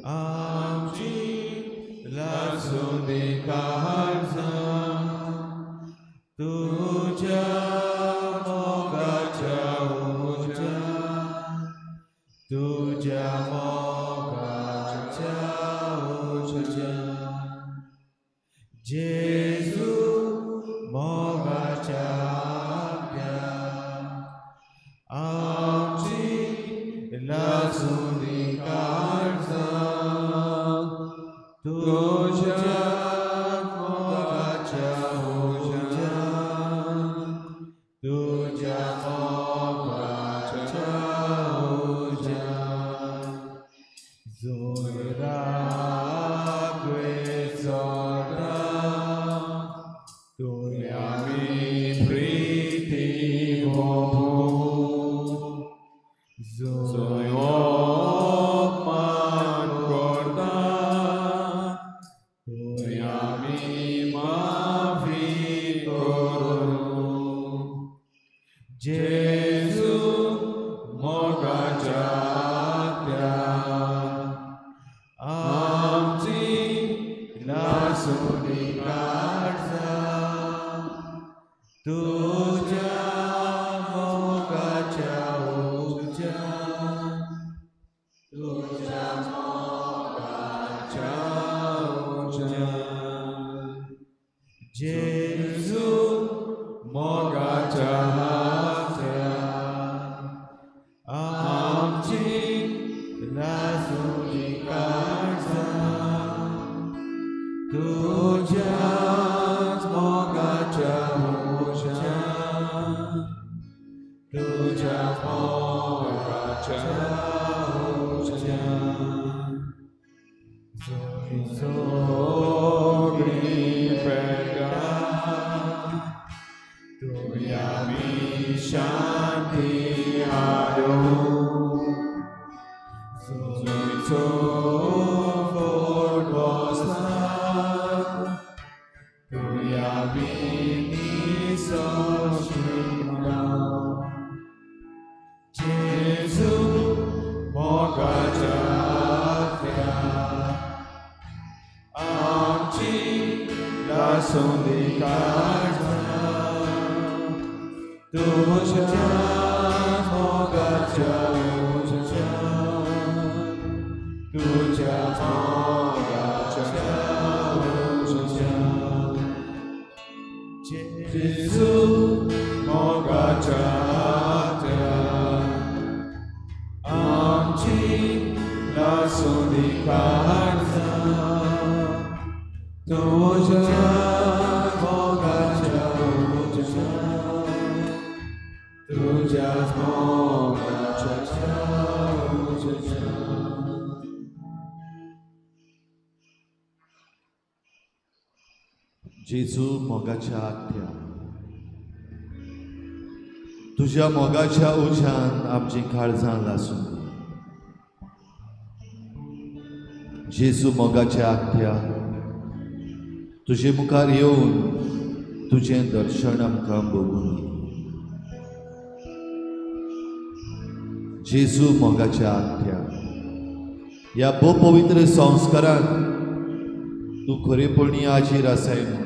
आमची लासूंदी काळजां तुज्या मोगाच्या उज्यान तुज्या मोगाच्या उज्यान जेजू मोगाच्या आत्म्या आमची लासूंदी काळजां तुज्या मोगाच्या उज्यान तुज्या मोगाच्या उज्यान जोय रागवे चोडा तुय आमी प्रिती भोगू जोय अपमान करता तुय आमी माफी करूं जेजू मोगाच्या आत्म्या आमची लासूंदी काळजां तुज्या मोगाच्या उज्यान तुज्या मोगाच्या उज्यान जेजू मोगाच्या आत्म्या आमची लासूंदी काळजां तुज्याच मोगाच्या उज्यान तुज्या मोगाच्या उज्यान जोय सगळीं पेटा तुय आमी शांती हाडूं जोय चोफोट बसता तुय आमी निसो शिकता जेजू मोगाच्या आत्म्या आमची लासूंदी काळजां तुज्या मोगाच्या उज्यान तुज्या मोगाच्या उज्यान जेजू मोगाच्या आत्म्या आमची लासूंदी काळजां तुज्या मोगाच्या उज्यान तुज्या मोगाच्या उज्यान. जेजू मोगाच्या आत्या तुज्या मोगाच्या उज्यान आमची काळजां लासूं. जेजू मोगाच्या आत्या तुजे मुखार येवन तुजें दर्शन आमकां भोगून. जेजू मोगाच्या आत्या ह्या भोव पवित्र संस्कारान तूं खरेपणी हाजीर आसाय म्हूण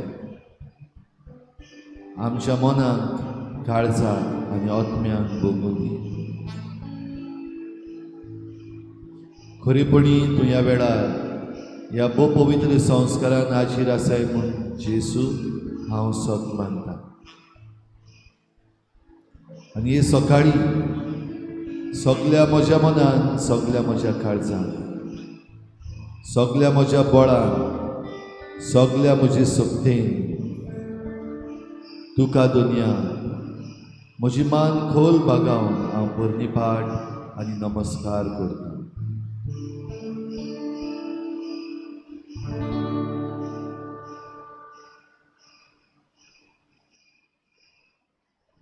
आमच्या मनाक काळजाक आनी आत्म्याक भोगून दी. खरेपणी तूं ह्या वेळार ह्या भोव पवित्र संस्कारान हाजीर आसाय म्हूण जेजू हांव सत मानता. आनी हे सकाळी सगल्या म्हज्या मनान, सगल्या म्हज्या काळजान, सगल्या म्हज्या बळान, सगल्या म्हजे शक्तीन तुका दुनिया म्हजी मान खोल बागावन हांव भरणीपाठ आनी नमस्कार करता.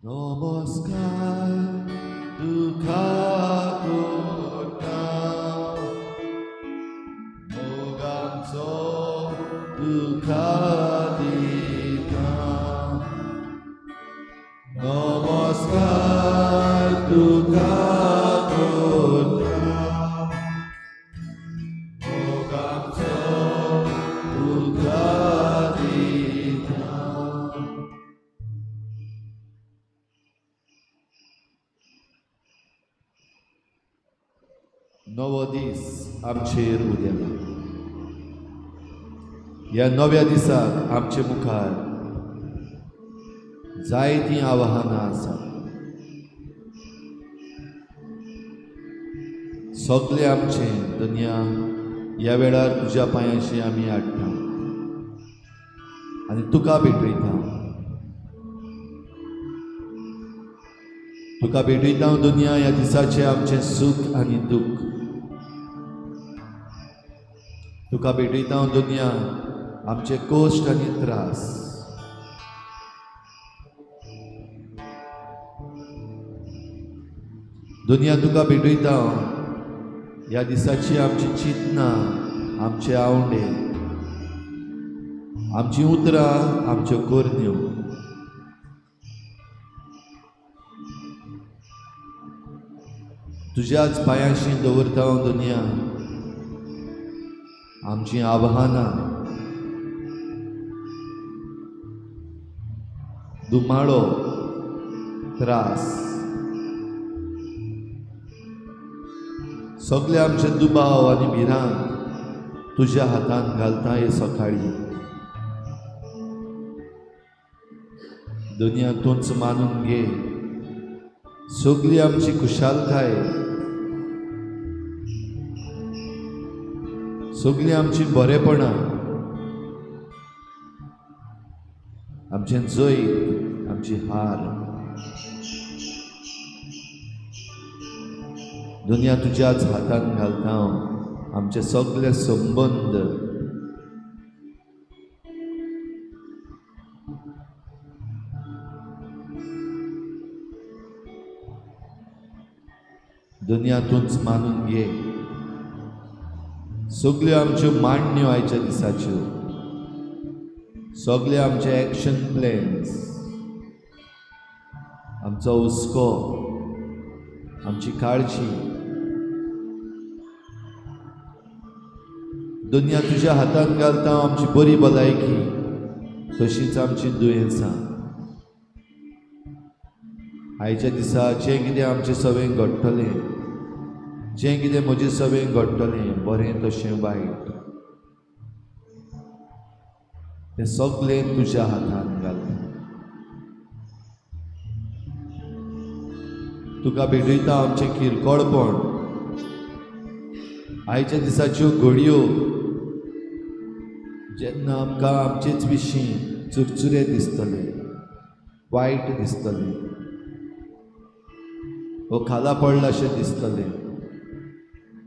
नमस्कार तुका करता मोगाचो तुका दिता. नमस्कार तुका करता नवो दीस आमचेर उदेला. ह्या नव्या दिसाक आमचे मुखार जायतीं आव्हानां आसात. सगळें आमचें दुनिया ह्या वेळार तुज्या पांयांशी आमी हाडटा आनी तुका भेटयता. तुका भेटयता दुनिया ह्या दिसाचें आमचें सूख आनी दुख्ख. तुका भेटयता दुनिया आमचे कश्ट आनी त्रास. दुनिया तुका भेटयता ह्या दिसाची आमची चिंतना, आमचे आवडे, आमची उतरां, आमच्यो करण्यो. तुज्याच पांयांशी दवरता दुनिया आमची आव्हानां, दुमाळो, त्रास, सगळे आमचे दुबाव आनी भिरांत तुज्या हातान घालता हे सकाळी. दुनिया तूंच मानून घे. सगळी आमची खुशालकाय, सगळी आमची बरेपणां, आमचें जैत, आमची हार दुनिया तुज्याच हातान घालता. आमचे सगळे संबंद, दुनिया तूंच मानून घे. सगळ्यो आमच्यो मांडण्यो आयच्या दिसाच्यो, सगळे आमचे एक्शन प्लॅन्स, आमचो हुस्को, आमची काळजी दुनिया तुज्या हातान घालता. आमची बरी भलायकी तशीच आमची दुयेंसां. आयच्या दिसा जें कितें आमचें सवें घडटलें, जें कितें म्हजें सवें घडटलें, बरें तशें वायट, तें सगळें तुज्या हातान घालता. तुका भेटयता आमचें किरकोळपण, आयच्या दिसाच्यो घडयो, जेन्ना आमकां आमचेच विशीं चुरचुरे दिसतले, वायट दिसतले, वो खाला पडला अशें दिसतलें,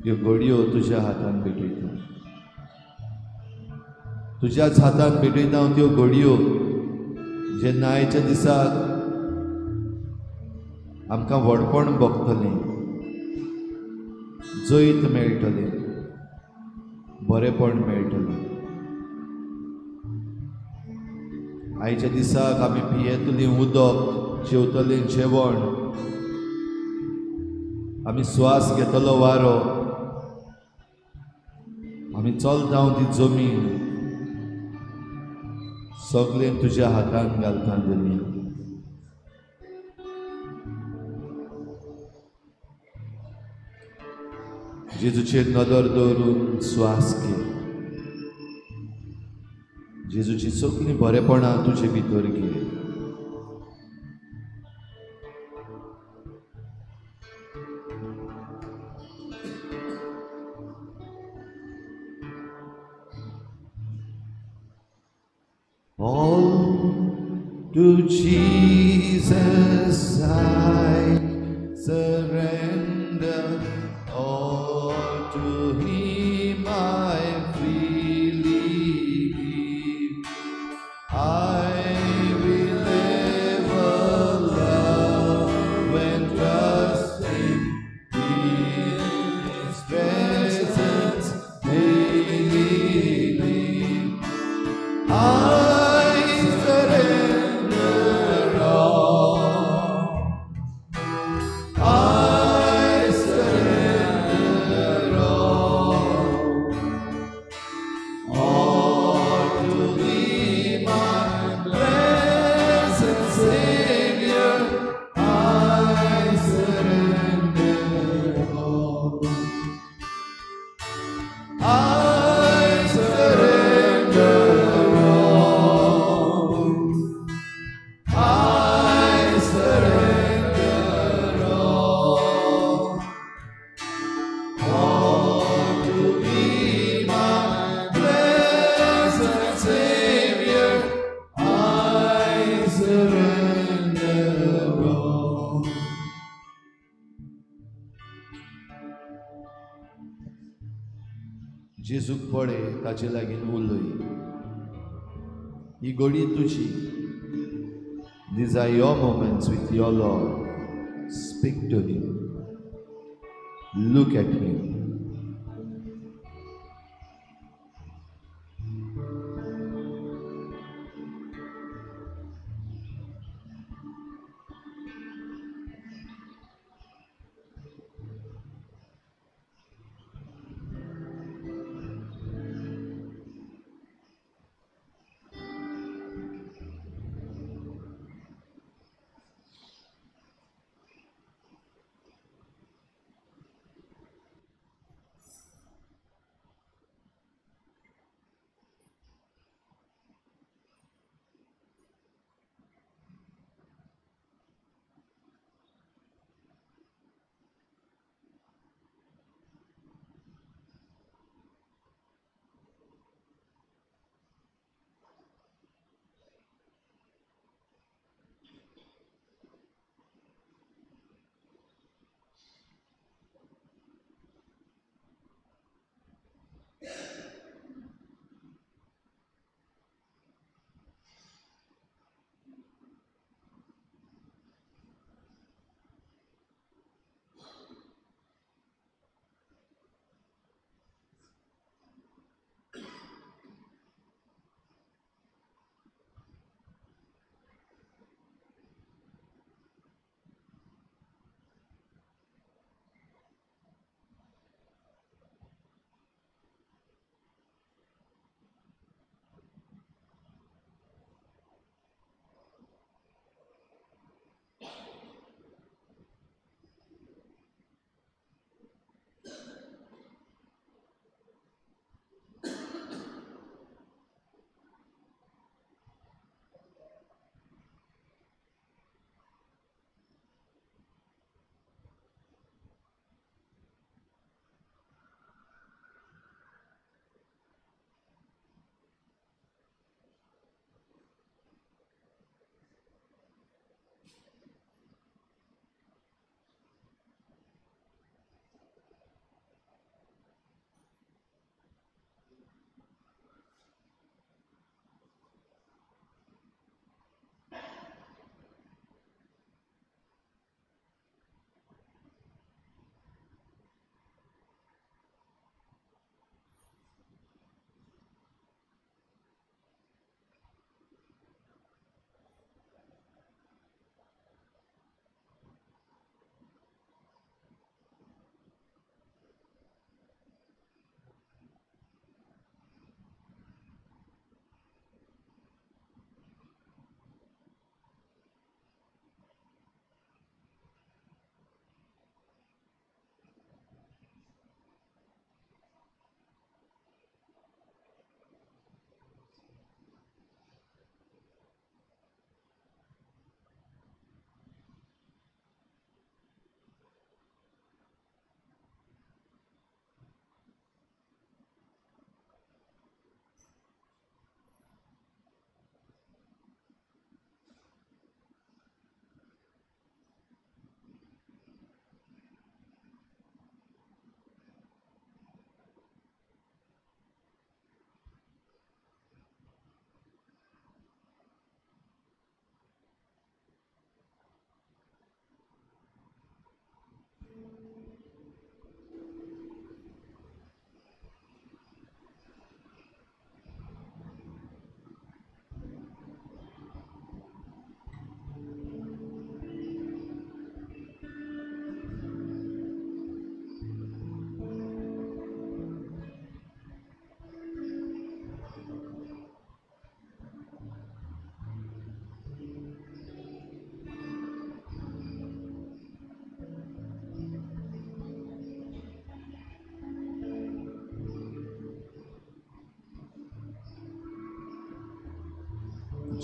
ह्यो घडयो तुज्या हातान भेटयता. तुज्याच हातान भेटयता हांव त्यो घडयो जेन्ना आयच्या दिसाक आमकां व्हडपण भोगतलें, जैत मेळटलें, बरेपण मेळटलें. आयच्या दिसाक आमी पियेतलीं उदक, जेवतलीं जेवण, आमी श्वास घेतलो वारो, आमी चलता ती जमीन, सगळें तुज्या हातान घालता दुनिया. जेजूचेर नदर दवरून श्वास घे. जेजूची सगळीं बरेपणां तुजे भितर घे. All to Jesus I surrender, all to Him I freely give. I will ever love and trust Him, in His presence daily live. I surrender all. I जेजूक पळय, ताचे लागीं उलय. ही घडी तुजी. These are your moments with your Lord. Speak to him. Look at him.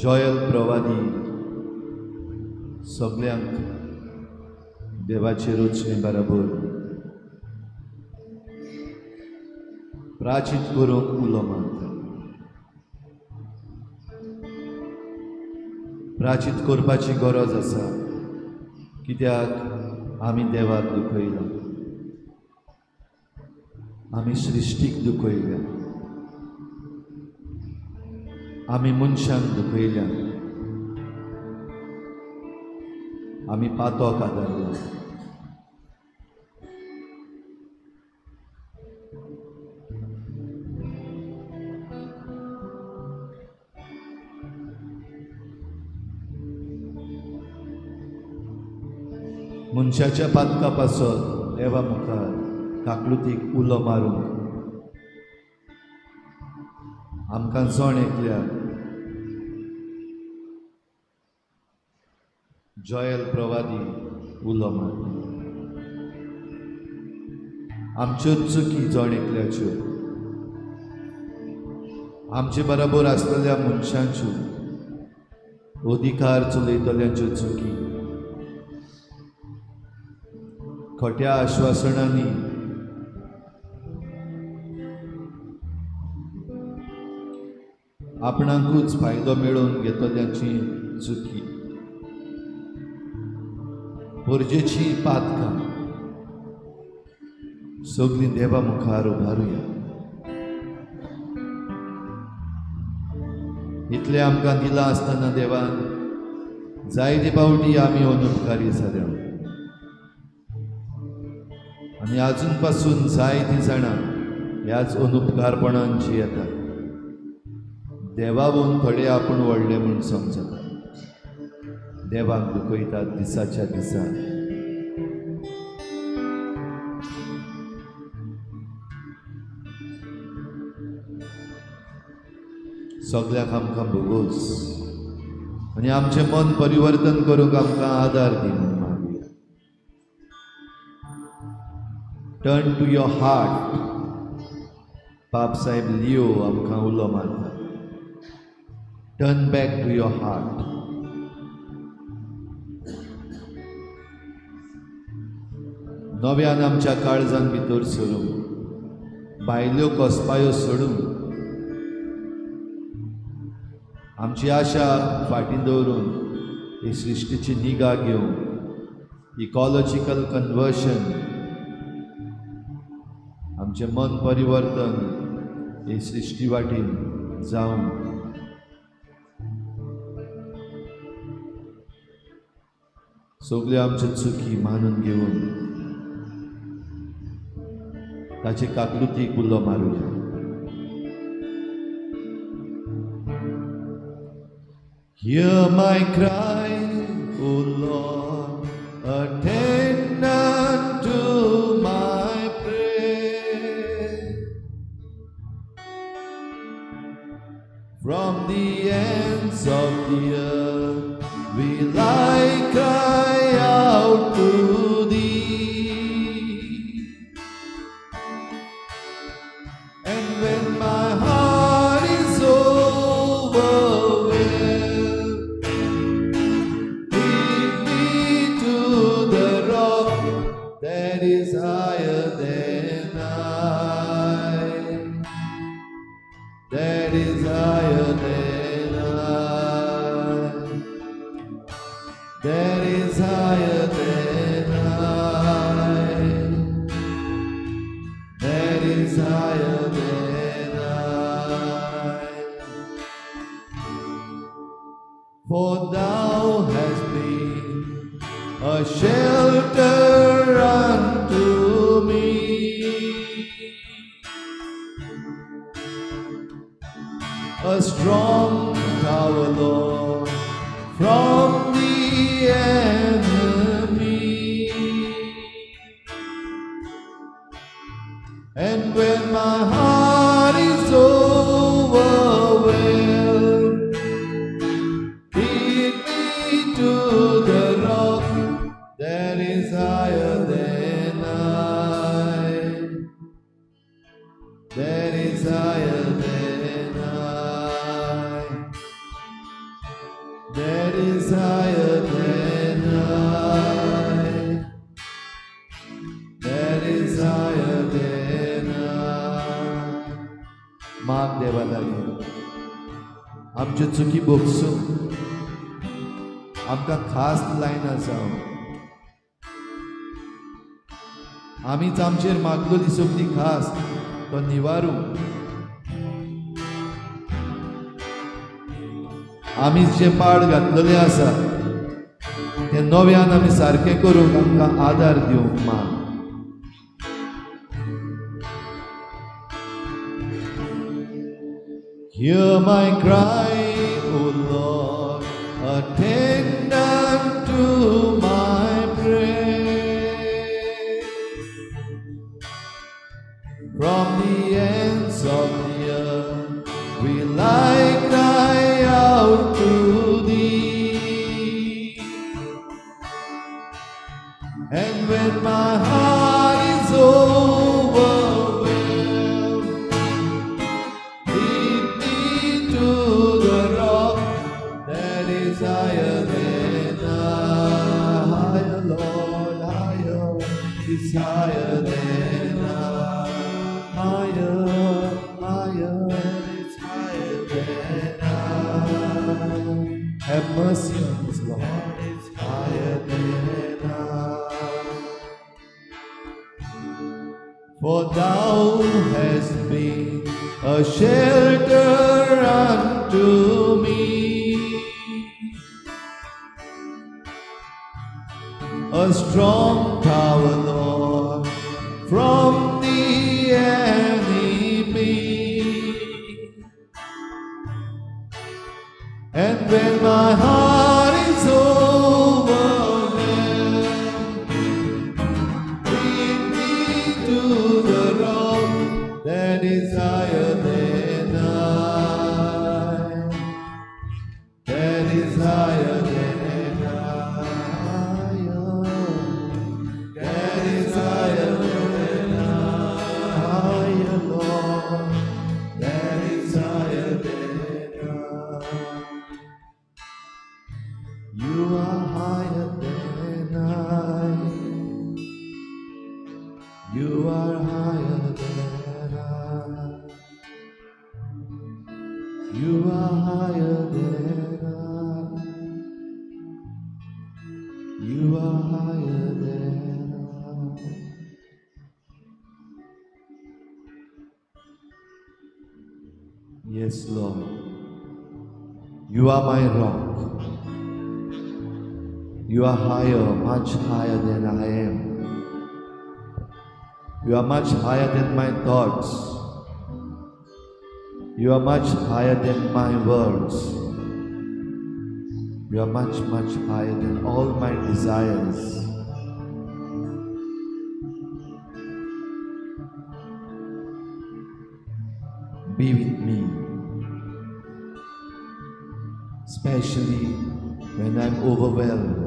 Joel प्रवादी सगळ्यांक देवाचे रचने बराबर प्राचीत करूंक उलो मारता. प्राचीत करपाची गरज आसा, कित्याक आमी देवाक दुखयला. आमी सृश्टीक दुखयल्या, आमी मनशांक दुखयल्या, आमी पातोक आदारला. मनशाच्या पातका पासत देवा मुखार काकलुतीक उलो मारूंक आमकां जण एकल्याक जॉयल प्रवादी उलो मारता. आमच्यो चुकी जण एकल्याच्यो, आमचे बराबर आसलेल्या मनशांच्यो, अधिकार चलयतल्यांच्यो चुकी, खोट्या आश्वासनांनी आपणाकूच फायदो मेळोवन घेतल्यांची चुकी, परजेची पातकां सगळीं देवा मुखार उबारुया. इतलें आमकां दिलां आसतना देवान जायते पावटी आमी अनुपकारी जाल्या आनी आजून पासून जायतीं जाणां ह्याच अनुपकारपणान जियेतात. देवावून थोडे आपूण व्हडले म्हूण समजतात, देवाक दुखयतात दिसाच्या दिसा. सगळ्याक आमकां भोगोस आनी आमचें मन परिवर्तन करूंक आमकां आदार दी म्हूण मागुया. Turn to your heart. पाप साहेब लियो आमकां उलो मारता. Turn back to your heart. नव्यान आमच्या काळजान भितर सरूं, भायल्यो कसपायो सोडून, आमची आशा फाटीं दवरून ही सृश्टीची निगा घेवन इकॉलॉजिकल कन्वर्शन, आमचें मन परिवर्तन ही सृश्टी वाटेन जावन सगळ्यो आमच्यो चुकी मानून घेवन ताचे काकलुतीक उलो मारुया. Hear my cry, O Lord, attend unto my prayer. From the ends of the earth will I cry out to thee. And when my heart is overwhelmed, lead me to the rock that is higher than I, that is higher than I, that is higher than I, that is higher than I. For thou hast been a shelter unto me, a strong tower, Lord, from the enemy. And when my heart is overwhelmed, lead me to the rock that is higher than I, that is higher than I, that is higher than I, that is higher than I. माग देवा लागीं आमच्यो चुकी भोगसून आमकां खास लायना जावं, आमीच आमचेर मागलोली सगळी खास तो निवारूंक, आमी जें पाड घातलेलें आसा तें नव्यान आमी सारकें करूंक आमकां आदार दिवंक माग. Hear my cry, O Lord, attend unto my prayer. From the ends of the earth will I cry out to thee. And when my heart is overwhelmed, lead me to the rock that is higher than I. Higher, Lord, higher, is higher than I. Higher, higher, it's higher than I. Have mercy on us, Lord, it's higher than I. For thou hast been a shelter unto me, a strong tower, Lord, from the enemy. And when my heart is overwhelmed, lead me to the rock that is higher than I, that is higher than I, that is higher than I, higher, Lord, that is higher than I. You are higher than I. You are higher than I. You are higher than I. You are higher than I. Yes, Lord, you are my rock. You are higher, much higher than I am. You are much higher than my thoughts. You are much higher than my words. You are much, much higher than all my desires. Be with me, especially when I'm overwhelmed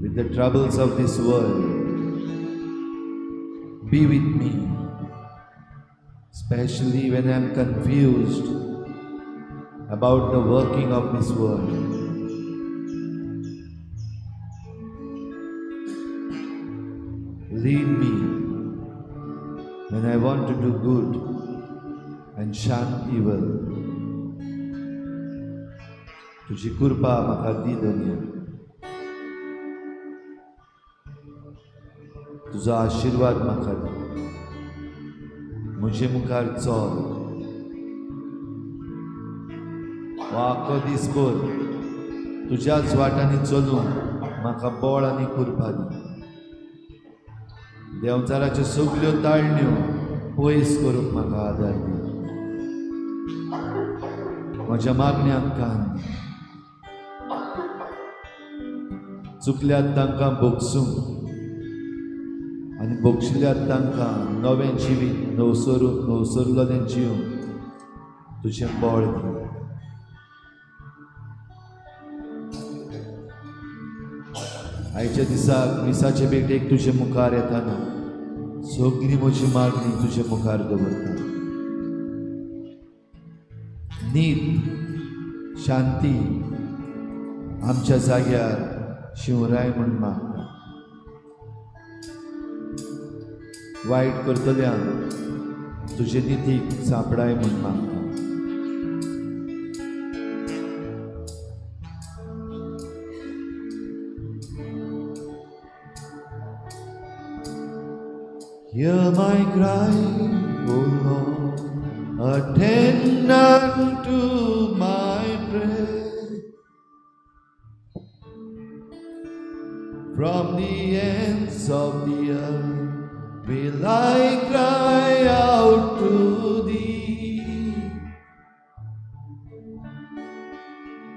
with the troubles of this world. Be with me, especially when I'm confused about the working of this world. Lead me when I want to do good and shun evil. तुझी कृपा म्हाका दी धन्य, तुजो आशिर्वाद म्हाका दी, म्हजे मुखार चल. हो आख्खो दीसभर तुज्याच वाटांनी चलूंक म्हाका बळ आनी कृपा दी. देंवचाराच्यो सगल्यो ताळण्यो पयस करूंक म्हाका आदार दी. म्हज्या मागण्यांक कान दी. चुकल्यात तांकां भोगसूंक आनी भोगशिल्यात तांकां नवें जिवीत नवसरलें जिवंक तुजें बळ दी. आयच्या दिसाक मिसाचे भेटेक तुजे मुखार येताना सगली म्हजी मागणी तुजे मुखार दवरता. नीत, शांती आमच्या जाग्यार शिवराय म्हूण मागता. वायट करतल्यांक तुजे नितीक सांपडाय म्हूण मागता. Hear my cry, Attend unto my prayer. From the ends of the earth will I cry out to thee.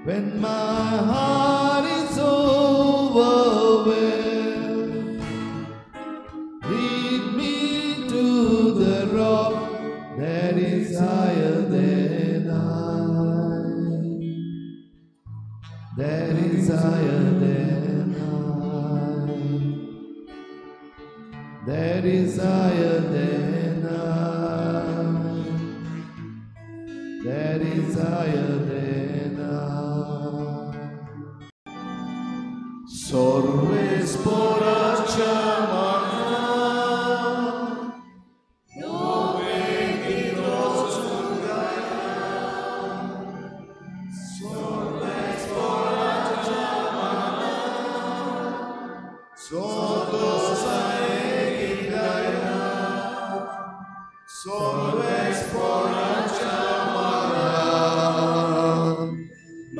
When my heart is overwhelmed, lead me to the rock that is higher than I, that is higher than I, that is higher than I, that is higher than I. Sorvesporaच्या माना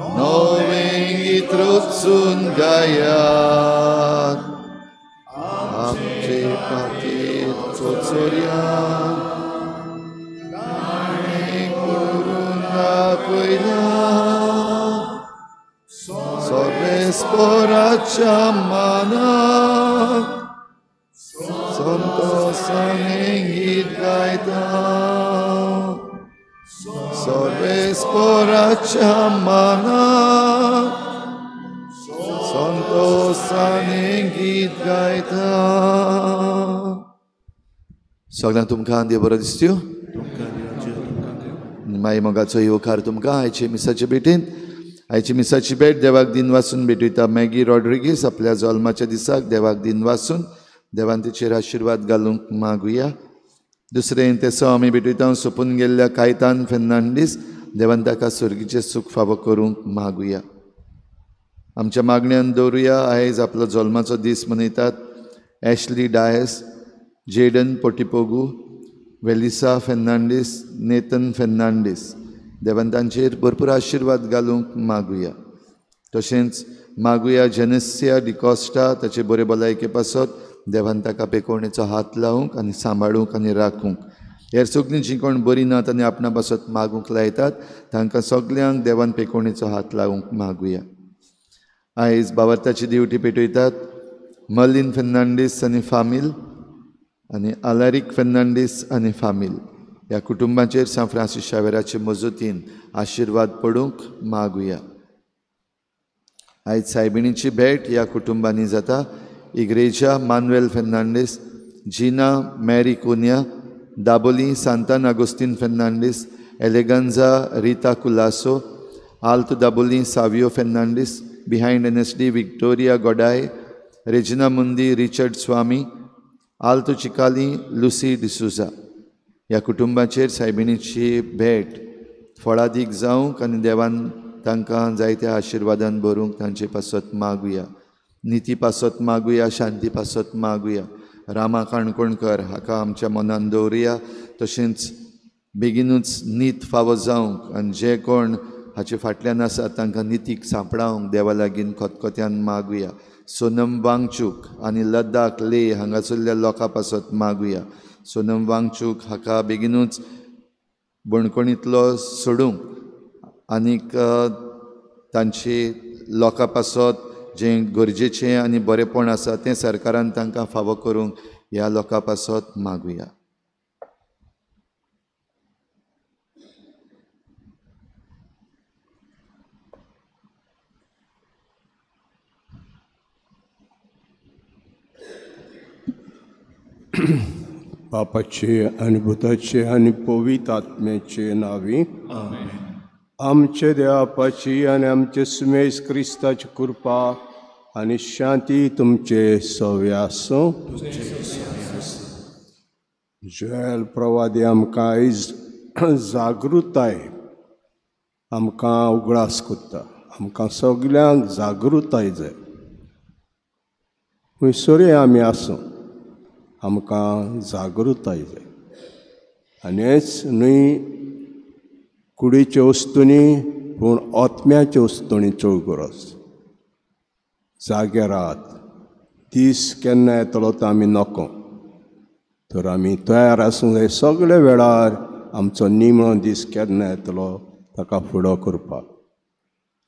Nove gayat आमचे खातीर चोचोर्या ताणें करून दाखयला सर्वेस्पराच्या मानाक संतोषाने गीत गायता सर्वेस्पराच्या मानाक संतोषाने गीत गायता. सगळ्यांक तुमकां देव बरो दिसत्यो. माई मोगाचो येवकार तुमकां आयचे मिसाचे भेटीन. आयची मिसाची भेट देवाक दिन वासून भेटयता मॅगी रॉड्रिगीस आपल्या जल्माच्या दिसाक देवाक दिन वासून देवान तिचेर आशिर्वाद घालूंक मागुया. दुसरें तेसो आमी भेटयता सोंपून गेल्ल्या कायतान फेर्नांडीस देवान ताका सर्गीचें सूख फावो करूंक मागुया. आमच्या मागण्यान दवरुया आयज आपलो जल्माचो दीस मनयतात एशली डायस, जेडन पोटिपोगू, वेलिसा फेर्नांडीस, नेतन फेर्नांडीस देवान तांचेर भरपूर आशिर्वाद घालूंक मागुया. तशेंच मागुया जेनेसिया डिकॉस्टा ताचे बरे भलायके पासत देवान ताका पेकोवणेचो हात लावंक आनी सांबाळूंक आनी राखूंक. हेर सगळीं जीं कोण बरीं नात आनी आपणा पासत मागूंक लायतात तांकां सगल्यांक देवान पेकोवणेचो हात लावंक मागुया. आयज बावर्ताची दिवटी पेटयतात मर्लिन फेर्नांडीस आनी फामील आनी आलारीक फेर्नांडीस आनी फामील ह्या कुटुंबाचेर सांत फ्रांसीस शावेराचे मजतीन आशिर्वाद पडूंक मागुया. आयज सायबिणीची भेट ह्या कुटुंबांनी जाता Igreja Manuel Fernandes, Gina Mary Cunha, Dabolim Santan Agostinho Fernandes, Eleganza Rita Colaco, Alto Dabolim Savio Fernandes, behind NSD Victoria Godai, Regina Mundi Richard Swami, Alto Chicalim Lucy D'Souza. ह्या कुटुंबाचेर सायबिणीची भेट फळादीक जावंक आनी देवान तांकां जायत्या आशिर्वादान भरूंक तांचे पासत मागुया. निती पासत मागुया, शांती पासत मागुया. रामा काणकोणकर हाका आमच्या मनान दवरुया. तशेंच बेगीनूच नीत फावो जावंक आनी जे कोण हाचे फाटल्यान आसा तांकां नितीक सांपडावंक देवा लागीं खतखत्यान मागुया. सोनम वांगचूक आनी लद्दाख ले हांगासरल्या लोकां पासत मागुया. सोनम वांगचूक हाका बेगीनूच बणकोणींतलो सोडूंक आनीक तांचे लोकां पासत जें गरजेचें आनी बरेंपण आसा तें सरकारान तांकां फावो करूंक ह्या लोकां पासत मागुया. बापाचे आनी भुताचे आनी पवित्र आत्म्याचे नांवी आमचे देवापाची आनी आमचे सुमेश क्रिस्ताची कृपा आनी शांती तुमचे सवे आसूं. जोएल प्रवादी आमकां आयज जागृताय आमकां उगडास करता. आमकां सगल्यांक जागृताय जाय. खंयसरूय आमी आसूं आमकां जागृताय जाय. आनी हेच न्हय कुडीचे वस्तूंनी पूण आत्म्याचे वस्तूंनी चड गरज. जागे राहात, दीस केन्ना येतलो तो आमी नको, तर आमी तयार आसूंक जाय सगळे वेळार आमचो निमणो दीस केन्ना येतलो ताका फुडो करपाक.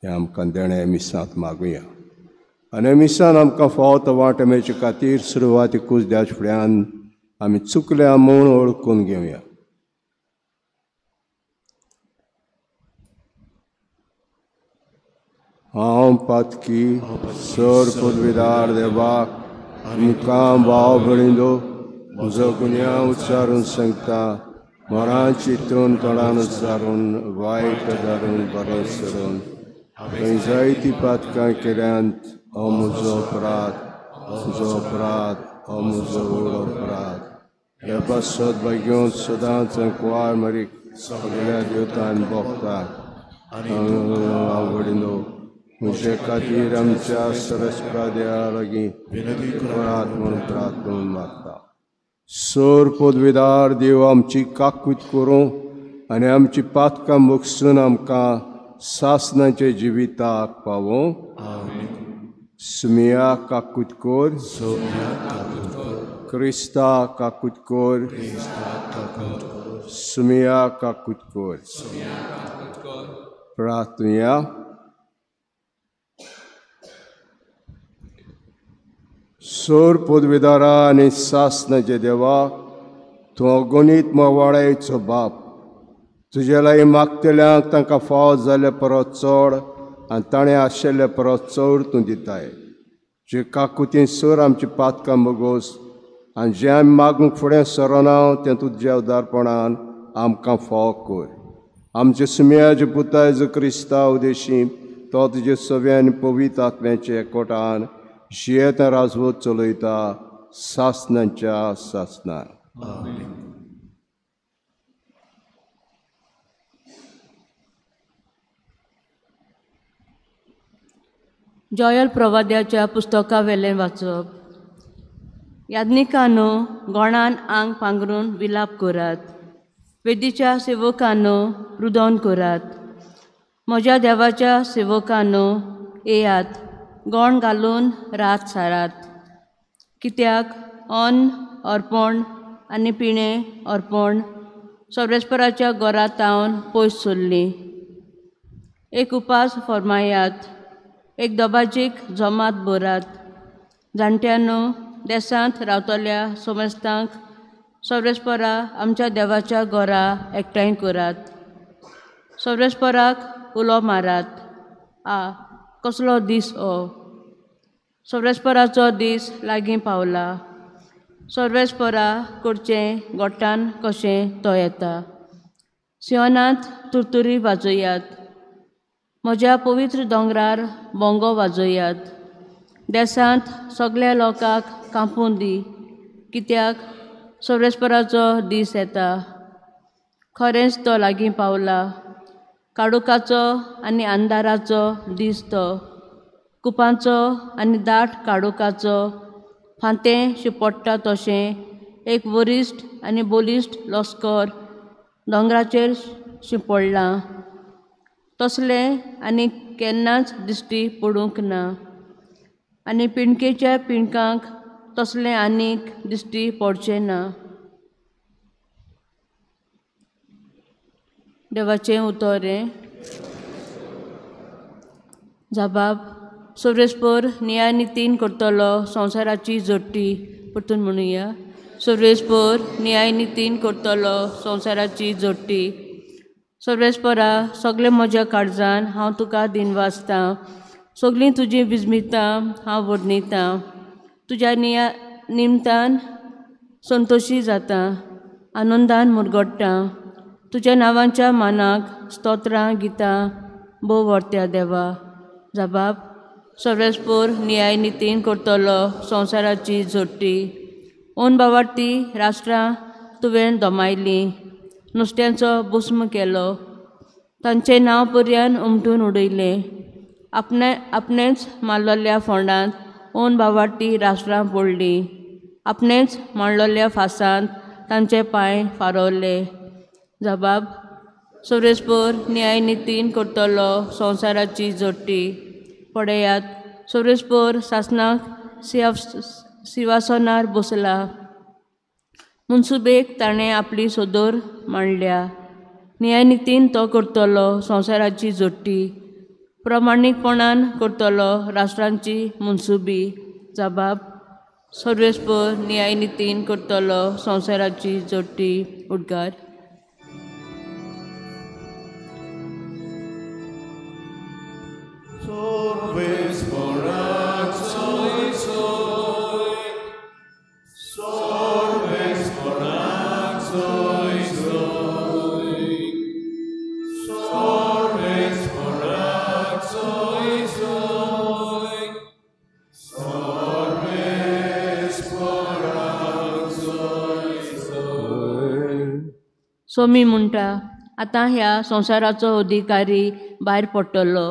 हें आमकां देणें मिसांत मागुया आनी मिसान आमकां फावो तो वाट मेळचे खातीर सुरवातीकूच द्याच फुड्यान आमी चुकल्या म्हूण वळखून घेवया. हांव पातकी सर पदवीदार देवाक आमकां भाव भयणींनो म्हजो गुन्यांव उच्चारून सांगता. मरां चिंतून तोंडान उच्चारून वायट धरून बरें सोडून थंय जायतीं पातकां केल्यांत. हो म्हजो अपराध, म्हजो अपराध, हो म्हजो व्हड अपराध. हे पासत भाग्योन सदांच कुवार मरीक सगळ्या देवतान भोगता. आवडिनो म्हजे खातीर आमच्या सरस्परा देवा लागीं करात म्हूण प्रार्थना मागता. सोर पदवीदार देव आमची काकूत करूं आनी आमची पातकां मुगसून आमकां सासनाचे जिविताक पावों. सुमिया काकूत कोर, क्रिस्ता काकूत कोर, सुमिया काकूत कोर. प्रार्थना. सोर पदवीदारा आनी सासनाचे देवा, तूं अगणीत मोवाळायेचो बाप, तुजे लागीं मागतल्यांक तांकां फावो जाल्ले परत चड आनी ताणें आशिल्ले परत चड तूं दिताय. जे काकुतीन सर आमची पातकां मोगोस आनी जें आमी मागूंक फुडें सरना तें तुज्या उदारपणान आमकां फावो कर. आमचे सुमयाचे पुता जेजू क्रिस्ता उदेशी तो तुजे सव्या आनी पवित्र आत्म्याचे एकवटान जियेत राजवत चलयता सासनाच्या सासना. जॉयल प्रवाद्याच्या पुस्तकावेलें वाचप. याज्ञिकानो गोणान आंग पांगरून विलाप करात, वेदीच्या सेवकानो रुदोन करात. म्हज्या देवाच्या सेवकानो येयात, गोण घालून रात सारात. कित्याक अन्न अर्पण आनी पिणें अर्पण सर्वेस्पराच्या घरा तावन पयस सरलीं. एक उपास फर्मायात, एक दबाजीक जमात भरात. जाणट्यांनो देसांत रावतल्या सोमेस्तांक सर्वेस्परा आमच्या देवाच्या घरा एकठांय करात. सर्वेस्पराक उलो मारात, आ कसलो दीस हो, सर्वेस्पराचो दीस लागीं पावला. सर्वेस्परा करचें गोठान कशें तो येता. सियोनांत तुरतुरी वाजयात, म्हज्या पवित्र दोंगरार बोंगो वाजयात. देसांत सगळ्या लोकांक कांपून दी, कित्याक सर्वेस्पराचो दीस येता. खरेंच तो लागीं पावला. काडुकाचो आनी अंधाराचो दीस तो, कुपांचो आनी दाट काडुकाचो. फांतें शिपडटा तशें एक वरिश्ट आनी बलिश्ट लश्कर दोंगराचेर शिंपडलां, तसलें आनी केन्नाच दिश्टी पडूंक ना. आनी पिणकेच्या पिणकांक तसलें आनीक दिश्टी पडचें ना. देवाचें उतर हें. जबाब. सर्वेस्पर न्यायनितीन करतलो संवसाराची जोडटी. परतून म्हणुया, सर्वेस्पर न्यायनितीन करतलो संवसाराची जोडटी. सर्वेस्परा सगळें म्हज्या काळजान हांव तुका दिनवासतां, सगळीं तुजीं विजमितां हांव वर्णितां. तुज्या निमतान संतोशी जाता, आनंदान मुरगडटां. तुज्या नांवाच्या मानाक स्तोत्रां गितां भोव व्हरत्या देवा. जबाब. सर्वेस्पर न्यायनितीन करतलो संवसाराची जोडटी. ओन बावार्ती राष्ट्रां तुवें दमायलीं, नुस्त्यांचो भस्म केलो, तांचें नांव पर्यान उमटून उडयलें. आपणे आपणेंच मारलेल्या फोंडांत ओन बावार्ती राष्ट्रां पडलीं, आपणेंच मारलेल्या फासांत तांचे पांय फारवले. जबाब. सर्वेस्पर न्यायनितीन करतलो संवसाराची जोडटी. पळयात, सर्वेस्पर सासणाक सिंवासनार बसला. मुन्सुबेक ताणें आपली सोदोर मांडल्या. न्यायनितीन तो करतलो संवसाराची जोडटी. प्रमाणीकपणान करतलो राष्ट्रांची मुन्सुबी. जबाब सर्वेस्पर न्यायनितीन करतलो संवसाराची जोडटी. उद्गार. सोमी म्हणटा, आतां ह्या संवसाराचो अधिकारी भायर पडटलो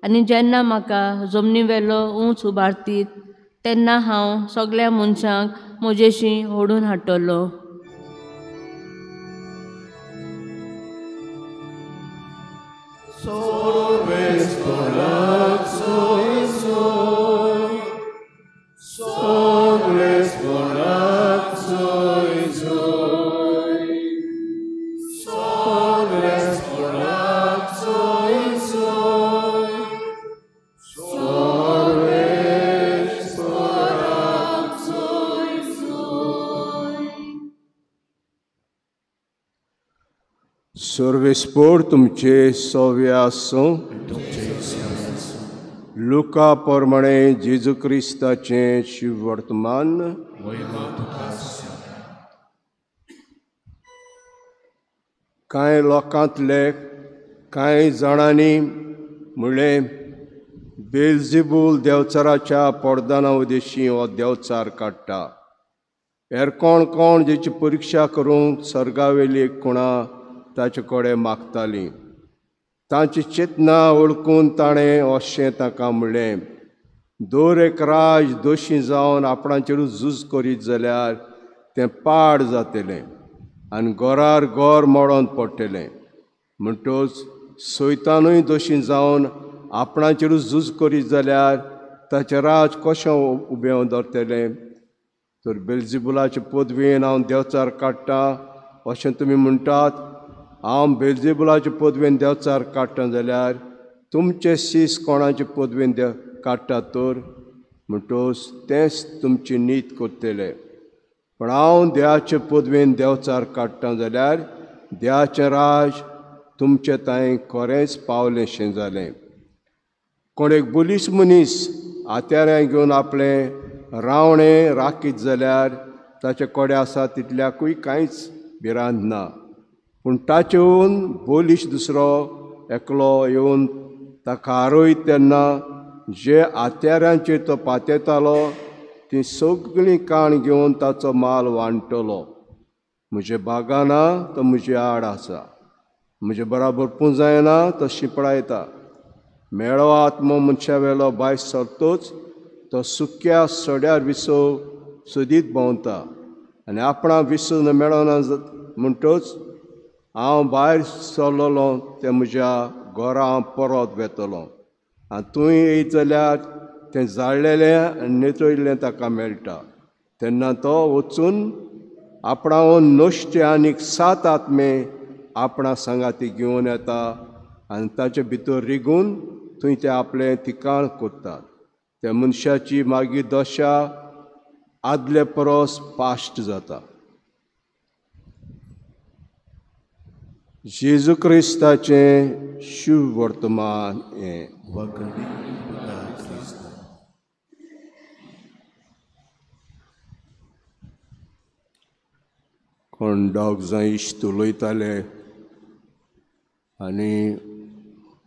आनी जेन्ना म्हाका जमनी वेलो उंच उबारतीत तेन्ना हांव सगळ्या मनशांक म्हजेशी ओडून हाडटलो. सर्वेस्पर तुमचे सव्या आसूं. लुका प्रमाणे जेजू क्रिस्ताचें शिववर्तमान. कांय लोकांतले कांय जाणांनी म्हणलें, बेलजिबूल देवचाराच्या पडदाना उदेशी हो देवचार काडटा. हेर कोण कोण जेची परिक्षा करूंक सर्गावेली कोणा ताचे कडेन मागतालीं. तांची चेतना वळखून ताणें अशें ताका म्हणलें, दर एक राज दोशी जावन आपणाचेरूच झूज करीत जाल्यार तें पाड जातलें आनी घरार घर मोडोन पडटलें. म्हणटच सैतानूय दोशी जावन आपणाचेरूच झूज करीत जाल्यार ताचें राज कशें उबें दवरतलें? तर बेलजिबुलाचे पदवेन हांव देवचार काडटा अशें तुमी म्हणटात. हांव बेलजिबुलाचे पदवेन देवचार काडटा जाल्यार तुमचे शीस कोणाचे पदवेन काडटा तर? म्हणटच तेंच तुमची नीत करतले. पूण हांव देवाचे पदवेन देवचार काडटा जाल्यार देवाचें राज तुमचे तांय खरेंच पावलेंशें जालें. कोण एक बलीस मनीस हात्यारां घेवन आपलें रावणें राखीत जाल्यार ताचे कडेन आसा तितल्याकूय कांयच भिरांत ना. पूण ताचे येवन बलीश दुसरो एकलो येवन ताका आरयत तेन्ना जे हात्यारांचेर तो पातेतालो ती सगळीं काण घेवन ताचो माल वांट्टलो. म्हजे बागाना तो म्हजे आड आसा, म्हजे बराबर पुंजायना तो शिंपडायता. मेळो आत्मो मनशा वेलो भायर सरतोच तो सुक्या सड्यार विसव सोदीत भोंवता आनी आपणा विसव मेळना म्हणटच हांव भायर सरलेलो तें म्हज्या घरा हांव परत वेतलो. आनी तूं येयत जाल्यार तें जाळलेलें आनी नितळिल्लें ताका मेळटा. तेन्ना तो वचून आपणावन नश्टे आनीक 7 आत्मे आपणा सांगाती घेवन येता आनी ताचे भितर रिगून थंय ते आपलें ठिकाण करतात. त्या मनशाची मागीर दशा आदले परस पाश्ट जाता. जेजू क्रिस्ताचें शुभवर्तमान हें. कोण दोग जाण इश्ट उलयताले आनी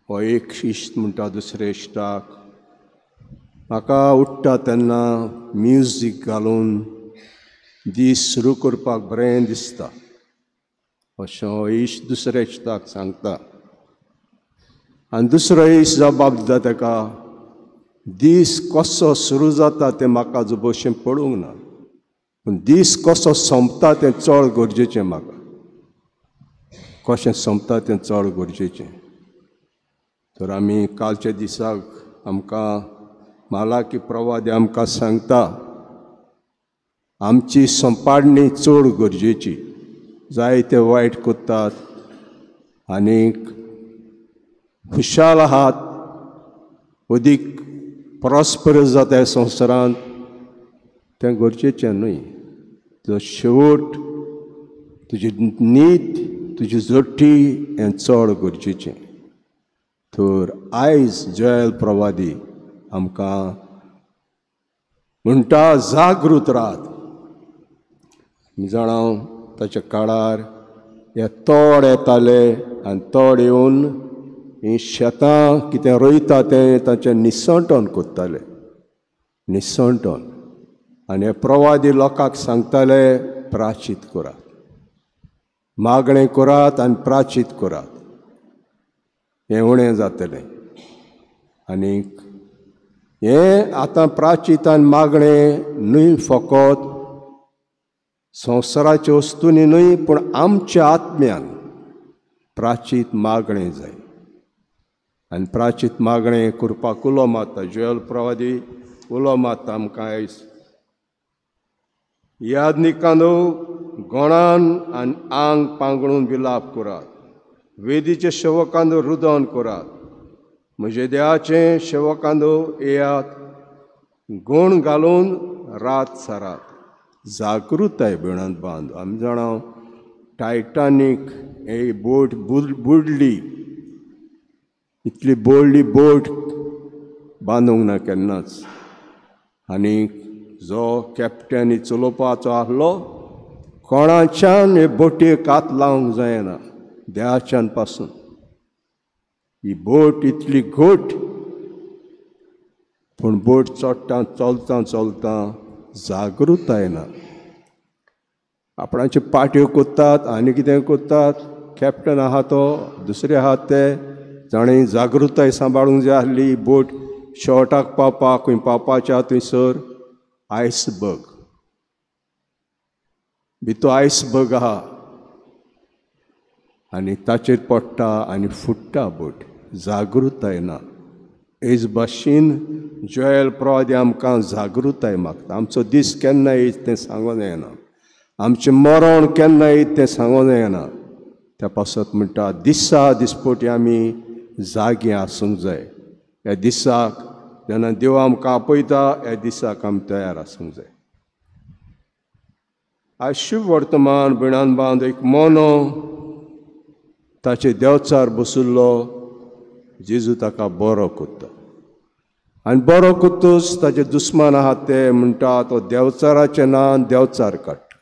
हो एक इश्ट म्हणटा दुसऱ्या इश्टाक, म्हाका उठ्ठा तेन्ना म्युजीक घालून दीस सुरू करपाक बरें दिसता अशें हो इश्ट दुसऱ्या इश्टाक सांगता. आनी दुसरो इश्ट जबाब दिता ताका, दीस कसो सुरू जाता तें म्हाका भशेन पडूंक ना, पूण दीस कसो सोंपता तें चड गरजेचें म्हाका. कशें सोंपता तें चड गरजेचें. तर आमी कालच्या दिसाक आमकां मालाकी प्रवादी आमकां सांगता आमची संपाडणी चड गरजेची. जायते वायट करतात आनीक खुशाल आहात, अदीक प्रॉस्परस जाता ह्या संवसारांत, तें गरजेचें न्हय. तुजो शेवट, तुजी नीत, तुजी जोटी हें चड गरजेचें. तर आयज जोएल प्रवादी आमकां म्हणटा जागृत रात. आमी जाणा ताच्या काळार हे तोड येताले आनी तोड येवन हीं शेतां कितें रोयता तें ताचें निसणटण करताले, निसणटण. आनी हे प्रवादी लोकांक सांगताले प्राचीत करात, मागणें करात आनी प्राचीत करात, हें उणें जातलें. आनीक हें आतां प्राचीत आनी मागणें न्हय फकत संवसाराच्या वस्तूंनी न्हय, पूण आमच्या आत्म्यान प्राचीत मागणें जाय. आनी प्राचीत मागणें करपाक उलो मारता जोएल प्रवादी, उलो मारता आमकां आयज. यादनिकांनो गोणान आनी आंग पांगळून विलाप करात, वेदीचे सेवकांनो रुदन करात, म्हजे देवाचे सेवकांनो येयात, गोण घालून रात सारात. जागृताय भयणांत बांद. आमी जाणा टायटानीक ही बोट बुडली, इतली बोडली बोट बांदूंक ना केन्नाच. आनी जो कॅप्टन चलोवपाचो आसलो कोणाच्यान हे बोटीक हात लावंक जायना, देवाच्यान पासून. ही बोट इतली घट, पूण बोट चडटा चलता चलता जागृताय ना. आपणाच्यो पाट्यो करतात आनी कितें करतात, कॅप्टन आहा तो, दुसरे आहा ते जाणें जागृताय सांबाळूंक जाय आसली. बोट शेवटाक पावपाक खंय पावपाच्या थंयसर आयसबर्ग, भितर आयसबर्ग आहा आनी ताचेर पडटा आनी फुट्टा बोट. जागृताय ना. हेच भाशेन जोएल प्रवादी आमकां जागृताय मागता. आमचो दीस केन्ना येयत तें सांगूंक जायना, आमचें मरण केन्ना येयत तें सांगूंक जायना. त्या पासत म्हणटा दिसा दिसपटी आमी जागे आसूंक जाय. ह्या दिसाक जेन्ना देव आमकां आपयता ह्या दिसाक आमी तयार आसूंक जाय. आयज शिव वर्तमान भयणान बांद एक मोनो ताचे देवचार बशिल्लो, जेजू ताका बरो करता आनी बरो करतच ताचे दुस्मान आहात ते म्हणटा तो देवचाराचें नांव देवचार काडटा.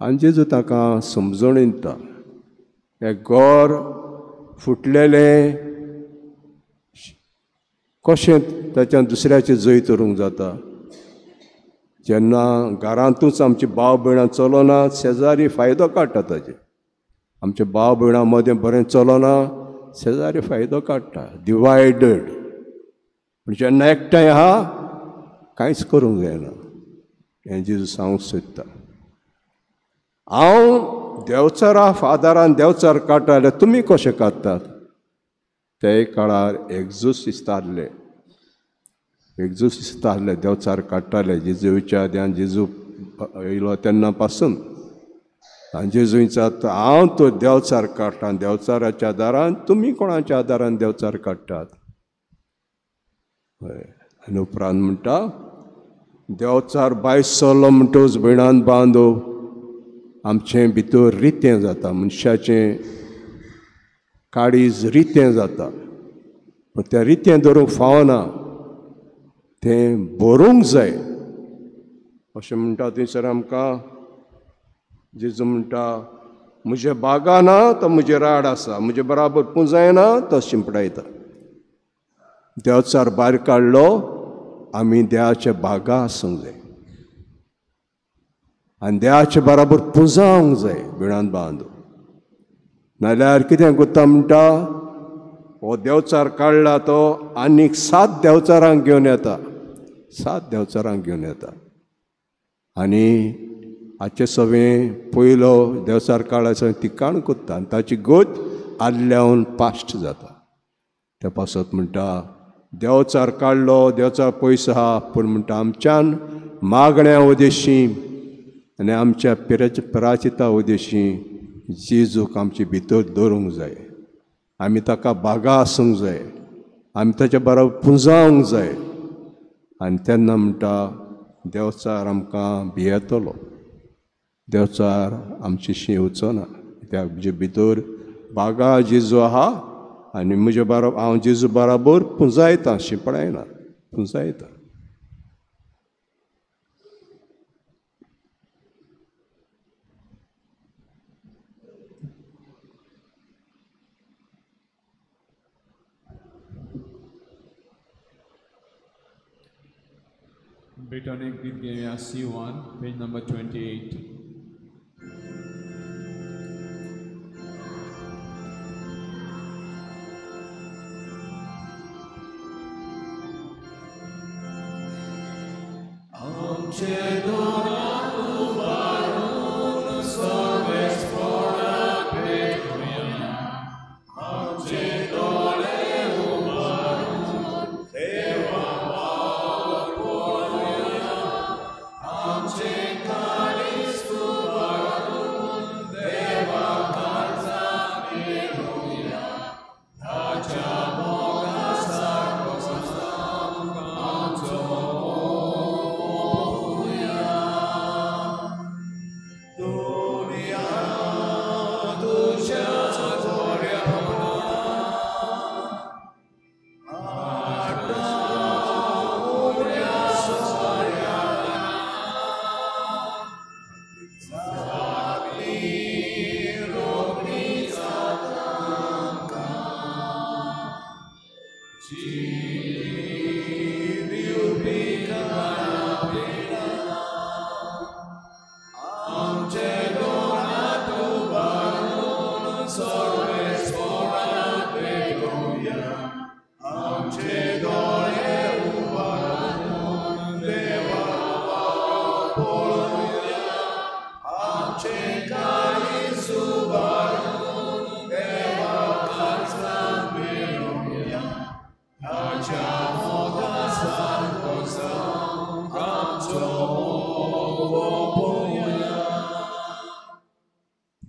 आनी जेजू ताका समजून दिता हें घर फुटलेलें कशें ताच्यान दुसऱ्याचें जैत व्हरूंक जाता. जेन्ना घरांतूच आमची भाव भयणां चलना, शेजारी फायदो काडटा ताजे. आमच्या भाव भयणां मदें बरें चलना, शेजारी फायदो काडटा, डिवायडड. पूण जेन्ना एकठांय आहा कांयच करूंक जायना. हें जेजू सांगूंक सोदता. हांव देवचारा फादरान देवचार काडटा जाल्यार तुमी कशें काडटात? ते काळार एक्झोसिस्ट आसले, एक्झोसिस्ट आसले, देवचार काडटाले. जेजूच्या ध्यान जेजू येयलो तेन्ना पासून. आनी जेजू विचारता हांव तो देवचार काडटा, देवचाराच्या आदारान तुमी कोणाच्या आदारान देवचार काडटात? हय. आनी उपरांत म्हणटा देवचार भायर सरलो म्हणटच भयणान बांदो आमचें भितर रितें जाता, मनशाचें काळीज रितें जाता. पूण तें रितें धरूंक फावना, तें भरूंक जाय. अशें म्हणटा थंयसर आमकां जेजू म्हणटा म्हजे बागा ना तो म्हजे राड आसा, म्हजे बराबर पुंजायना तो शिंपडायता. देवचार भायर काडलो, आमी देवाच्या बागा आसूंक जाय आनी देवाचे बराबर पुंजावंक जाय बिणान बांदू. नाल्यार कितें करता म्हणटा हो देवचार काडला तो आनीक 7 देवचारांक घेवन येता, 7 देवचारांक घेवन येता आनी हाचे सवें पयलो देवचार काळाचो तिकाण कोत्ता आनी ताची गत आदल्यावन पाश्ट जाता. त्या पासत म्हणटा देवचार काडलो, देवचार पयसो आहा, पूण म्हणटा आमच्यान मागण्या उदेशी आनी आमच्या पराचिता उदेशी जेजूक आमचे भितर दवरूंक जाय. आमी ताका बागा आसूंक जाय, आमी ताच्या बरोबर पुंजावंक जाय. आनी तेन्ना म्हणटा देवचार आमकां भियेतलो, देवचार आमची शी येवचो ना. कित्याक म्हजे भितर बागा जेजू आहा आनी म्हजे बरोबर हांव जेजू बराबर पुंजायता, शिंपडायना, पुंजायता. Britannic गीत घेवया C1, page number 28. आमचे दोनात उबारून सर्वेस्पराक भेटुया, आमचे दोळे उबारून देवा वावर पळोवया, आमचे काळीज उबारून देवा काळजाक मेळुया, ताच्या मोगा सारको आमचो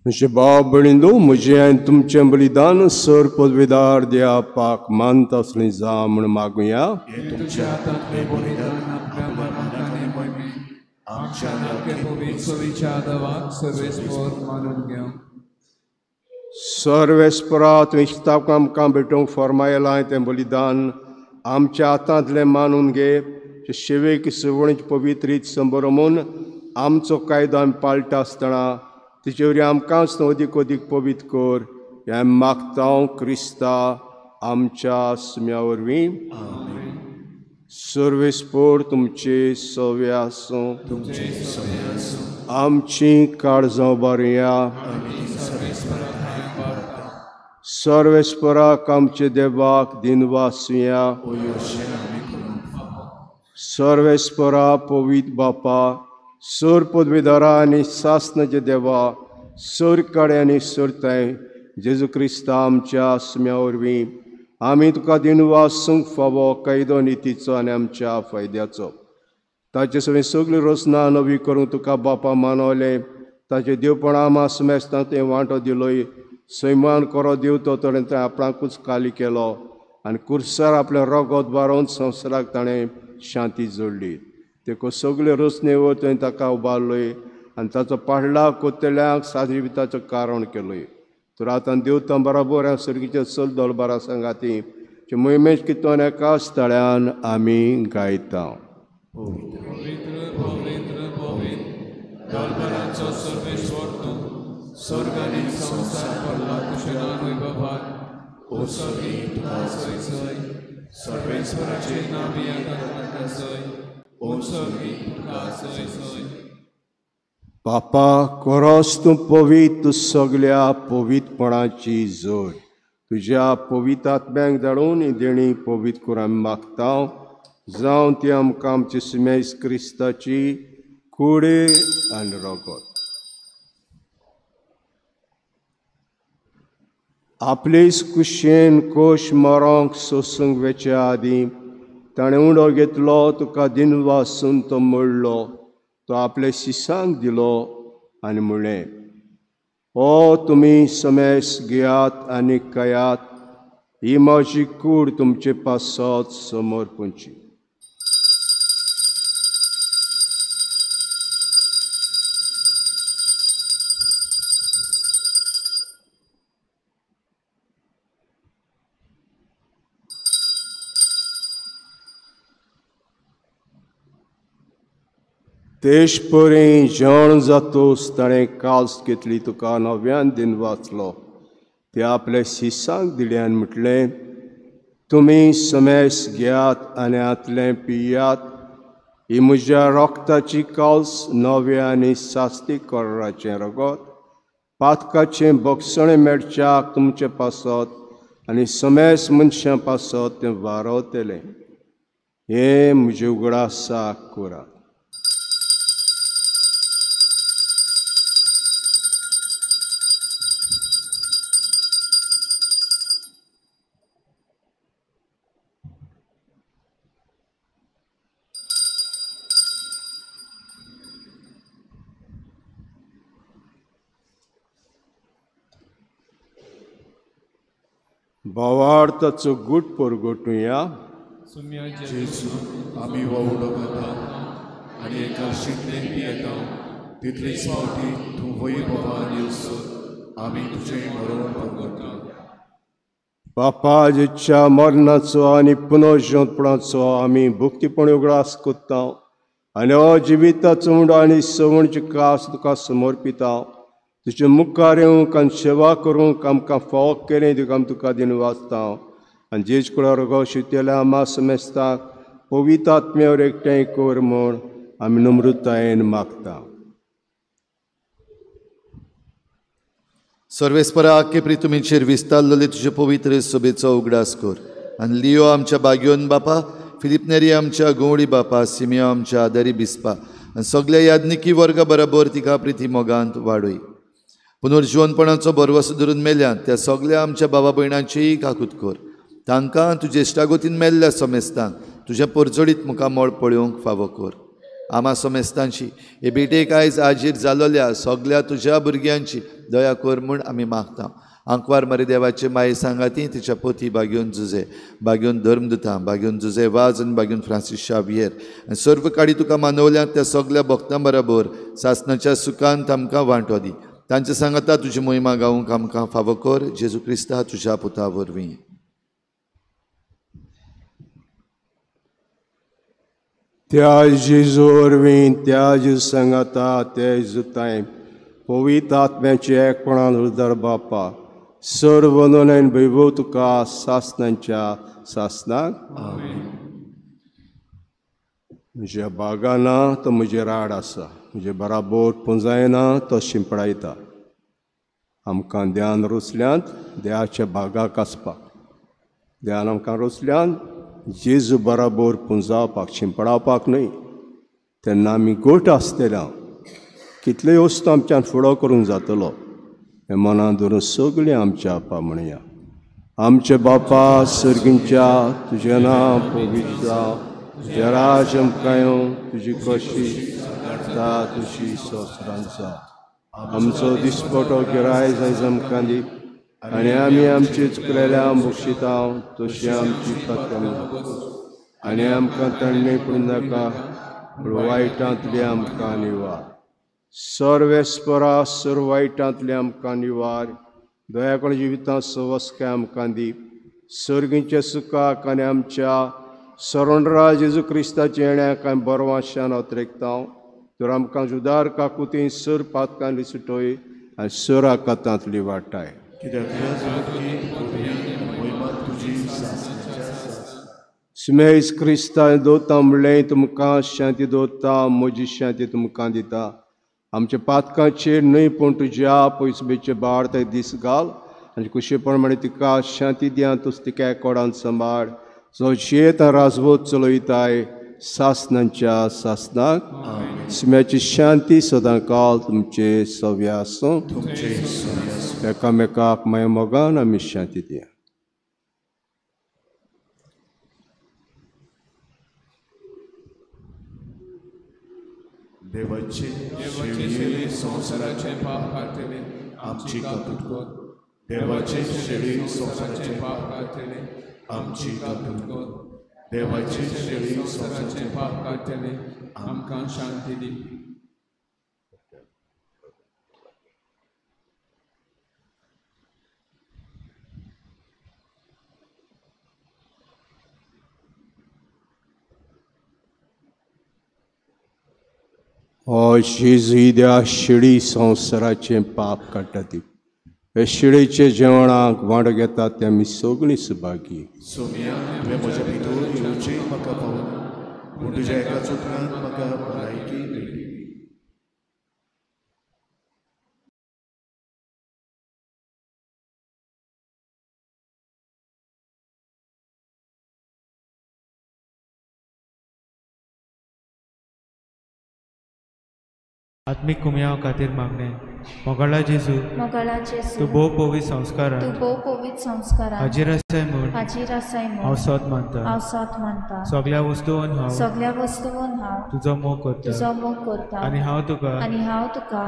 म्हजे भाव भयणींनो, म्हजें आनी तुमचें बलिदान सर पदवीदार देवा पाक मानता आसलें जावं म्हूण मागुया. तुमच्या हातांतलें बलिदान आपल्या मरणान मोहिमेन आमच्या पवित्र आदावाक सर्वेस्पर मानून घेवं. सर्वेस्परा तुवें इश्ताक आमकां भेटोवंक फर्मायलां तें बलिदान आमच्या हातांतलें मानून घे. शेवेक सुवणीची पवित्रीत संबरमून आमचो कायदो आमी पाळटा आसतना तिचे वरवीं आमकांच तूं अदीक अदीक पवित्र कर. हें मागता क्रिस्ता आमच्या सुम्या वरवीं. सर्वेस्पर तुमचे सवे आसूं. आमची काळजां उबारुया. सर्वेस्पराक आमचे देवाक दिनवासुया. सर्वेस्परा पवित्र बापा, सर पदवीदारा आनी सासनाचे देवा, सर काडे आनी सरताय जेजू क्रिस्ता आमच्या सुम्या वरवीं आमी तुका दिनवासूंक फावो कायदो नितीचो आनी आमच्या फायद्याचो. ताचे सवें सगळी रचना नवी करूंक तुका बापा मानवलें. ताचें देवपण आमा सुमेस्तां तें वांटो दिलोय. सैमान कोरो देव तो ताणें तें आपणाकूच खाली केलो आनी कुर्सार आपलें रगत बारोवन संवसाराक ताणें शांती जोडली. देखून सगळे रचने तुवें ताका उबारलोय आनी ताचो पाडला कोत्तल्यांक साजरीविताचो कारण केलोय. तर आतां देवतां बराबर सर्गीचे चल दोलबारा सांगाती मोहिमेश कितोन एकाच तळ्यान आमी गायता. पवित्र पवित्र पवित्र दोलबाराचो सर्वेश्वर तूं, स्वर्ग आनी संवसार पडला तुजें नांव वैभवान. ओ सर्गी तुका सय सय, सर्वेश्वराचें नांव येता सय. ओ सर्गी तुका सय सय. बापा कोरोस तूं पवित्र, तूं सगल्या पवित्रपणाची जोड. तुज्या पवित्र आत्म्यांक धाडून ही देणी पवित्र करूं आमी मागता. जावं ती आमकां आमची सुमेस क्रिस्ताची कुडी आनी रगत. आपलेच कुशेन कोश मरोंक सोसूंक वेच्या आदीं ताणें उंडो घेतलो, तुका दिनवासून तो मोडलो, तो आपले शिसांक दिलो आनी म्हणलें, ओ तुमी समेस घेयात आनी खायात, ही म्हजी कूड तुमचे पासत समर्पणची. तेश परी जेवण जातोस ताणें काल्स घेतली, तुका नव्यान दिन वाचलो, ते आपले शिसांक दिले आनी म्हटलें, तुमी समेस घेयात आनी हांतलें पियात, ही म्हज्या रोगताची काल्स नव्या आनी सास्ती कराचें रगत, पातकाचें बक्षणें मेळच्याक तुमचे पासत आनी समेस मनशां पासत तें वारवतलें. हें म्हजें उगडासाक करात. भावार्थाचो गूट परगटुया. जेजू, आमी हो उडो खाता आनी एका शितलें पियेता, तितलीच फावटी तूं वैभवान येवसर आमी तुजें मरण परगटा. बापा जेच्या मरणाचो आनी पुनर्जिवंतपणाचो आमी भक्तीपण उगडास करता आनी हो जिविताचो उंडो आनी सवणची कास तुका समर्पिता. तुजे मुखार येवंक आनी सेवा करूंक आमकां फावो केलें तुका आमी तुका दिन वाचता आनी जेज कुळार रगो शितेल्या आमा समेस्ताक पवित्र आत्म्यावर एकठांय कर म्हूण आमी नम्रतायेन मागता. सर्वेस्परा आख्खे प्रितुमीचेर विस्तारलेले तुजे पवित्र सभेचो उगडास कर आनी लियो आमच्या बाग्योन बापा, फिलिप नेरी आमच्या गवळी बापा, सिमियो आमच्या आदारी बिस्पा आनी सगल्या याज्ञिकी वर्गा बराबर तिका प्रिती मोगांत वाडय. पुनर्जिवनपणाचो भरवसो धरून मेल्यात त्या सगल्या आमच्या बाबा भयणांचीय काकूत कर. तांकां तुजे इश्टागोतीन मेल्ल्या समेस्तांक तुज्या परजळीत मुखामळ पळोवंक फावो कर. आमा समेस्तांची हे भेटेक आयज आजीर जालोल्या सगल्या तुज्या भुरग्यांची दया कर म्हूण आमी मागता. आंकवार मरे देवाचे माये सांगाती तिच्या पोती बागेवन जुजे, बागेवन धर्मदुतां, बागेवन जुजे वाज आनी बागेवन फ्रांसीस शावियर आनी सर्व काडी तुका मानवल्यात त्या सगल्या भक्तां बराबर सासणाच्या सुखान आमकां वांटो दी. तांचे सांगाता तुजी मोहिमा गावंक आमकां फावो कर. जेजू क्रिस्ता तुज्या पुता वरवीं. त्या जेजू वरवीं, त्या जेजू सांगाता, त्या जेजू पवित्र आत्म्याचे एकपणान उदर बापा सर्व नोनयन वैभव तुका सासनांच्या सासनाक. म्हज्या बागाना तो म्हजेर राड आसा, म्हजे बराबर पुंजायना तो शिंपडायता. आमकां ध्यान रोसल्यांत देवाच्या बागाक आसपाक, ध्यान आमकां रोसल्यांत जेजू बराबर पुंजावपाक, शिंपडावपाक न्हय. तेन्ना आमी गोट आसतले, कितल्योय वस्तू आमच्यान फुडो करूंक जातलो हें मनान धरून सगळें आमच्या आपा म्हणया. आमचे बापा सर्गींच्या, तुजें नांव पवित्र जावं, तुजें राज्य आमकां येवं, तुजी कशी जाता तुजी संवसारांत जावं. आमचो दिसपटो गिराय जायज आमकां दी आनी आमी आमची चुकलेल्या बक्षिता तशी आमची पात्रां आनी आमकां तण्णे पडूं नाका, पूण वायटांतली आमकां निवार. सर्वेस्परा सर्व वायटांतली आमकां निवार, दयाकण जिवितांत सवस्काय आमकां दी. सर्गींच्या सुखाक आनी आमच्या सरणराज जेजू क्रिस्ताच्या येण्याक आमी बरवाशान अत्रेकता. तर आमकां जुदार काकुती सर पातकांनी सुटोय आनी सर आकातांतली वाटाय. स्मेस क्रिस्ता दवरता म्हणलें, तुमकां शांती दवरता, म्हजी शांती तुमकां दिता. आमच्या पातकांचेर न्हय पूण तुज्या पयसुबेचे बाळ ते दीस घाल आनी कुशेपण म्हणे तिका शांती दी आनी तूं तिका एकोडान सांबाळ. जो शेत राजवत चलयताय सासनांच्या सासनाक. सुम्याची शांती सदां काल तुमचे सव्या आसूं. एकामेकाक माया मोगान आमी शांती दिया. देवाचे शेळये संवसाराचें पाप काडटले आमची काकूट कर. देवाचे शेळये संवसाराचें पाप काडटले आमची काकूट कर. देवाचे शेळये संवसाराचें पाप काडटले आमकां शांती दी. हो जेजू त्या शिडी संवसाराचें पाप काडटा ती हे शिडीचे जेवणाक वांटो घेतात ते आमी सगळीं सुभागी. सोम्या तुवें म्हज्या भितर येवचें म्हाका पावना, पूण तुज्या एकाच उतरान म्हाका भलायकी मेळ्ळी. आत्मीक कुमयाव खातीर मागणें. मोगाळा जेजू, तूं भोव पवित्र संस्कारान हाजीर आसाय म्हूण हांव सत मानता. सगळ्या वस्तून हांव तुजो मोग करता आनी हांव तुका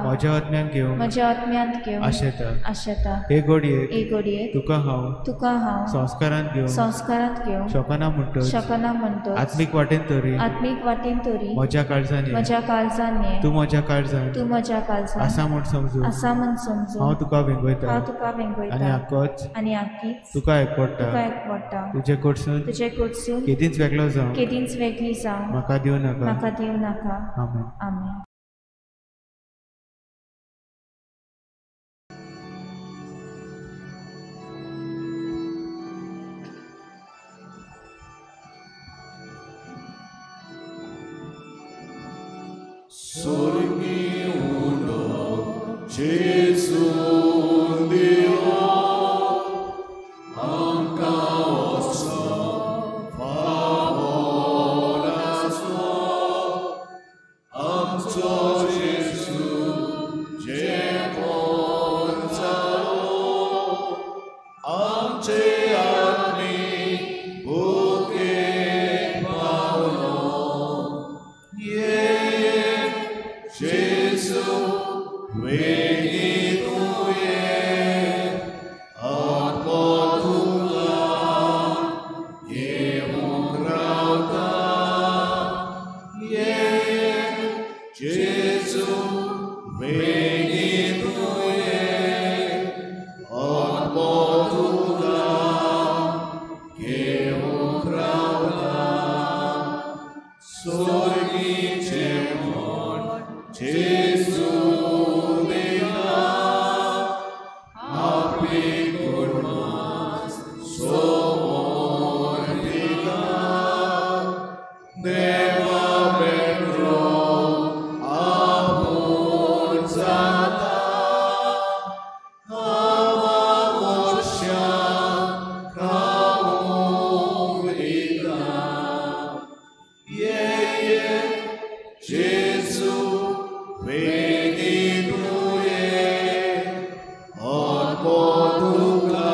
म्हज्या आत्म्यान घेवन आशेता. हे घडयेक तुका हांव संस्कारांत घेवन शकना म्हणटच आत्मीक वाटेन तरी म्हज्या काळजान तूं म्हज्या काळजान आसा म्हूण समजून हांव तुका वेंगयता आनी आकीच तुका एकवटा. तुजे कडसून केदींच वेगळो जावं म्हाका दिवं नाका. आमेन. आमेन. Gesù Dio, आमकां वचो फावो नासलो, आमचो जेजू जेवण जालो, आमचे आत्मीक भुकेक पावलो. ये जेजू वेगीं तुवें आत्मो तुका घेवंक रावता. ये जेजू वेगीं तुवें आत्मो तुका घेवंक रावता. सोर्गी जेवण जेजू वेगीं तुवें आत्मो तुका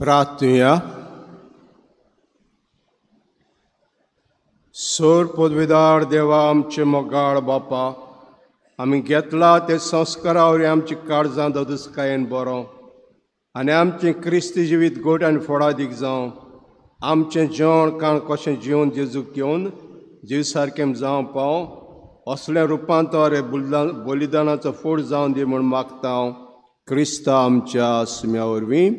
प्रार्थुया. सोर पदवेदार देवा आमचे मोगाळ बापा, आमी घेतला ते संस्कारा वरवीं आमची काळजां ददुसकायेन बरो आनी आमचें क्रिस्ती जिवीत गोट आनी फोडादीक जावं. आमचें जेवण काण कशें जिवन जेजूक घेवन जीव सारकें जावं पाव असलें रुपांतर हे बलिदानाचो फोड जावन दी म्हूण मागता हांव क्रिस्ता आमच्या सुम्या वरवीं.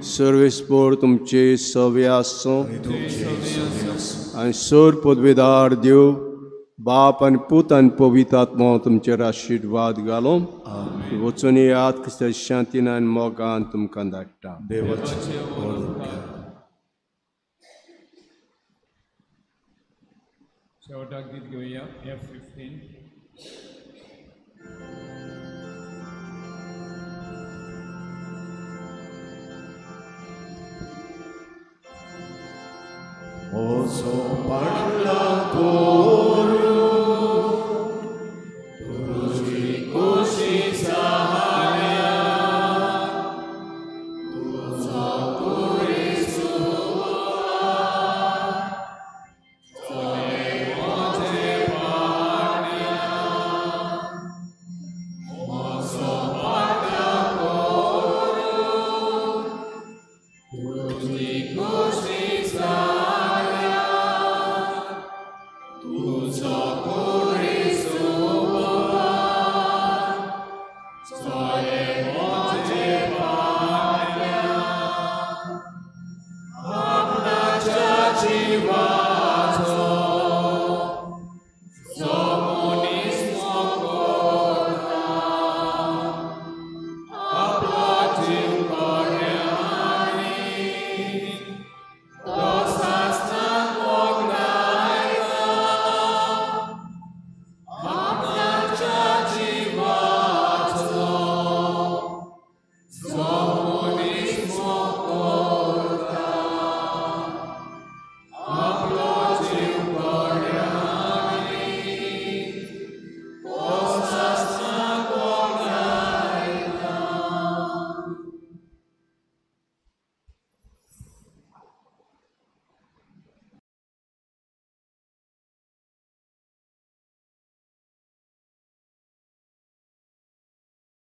सर्वेस्पोर तुमचे सवे आसूं आनी सोर पदवेदार देव बाप आनी पूत आनी पवित्र आत्मो तुमचेर आशिर्वाद घालूं. वचून याद क्रिस्ता शांतीन आनी मोगान तुमकां धाडटा. शेवटाक गीत घेवया F15. मोजो पडला तो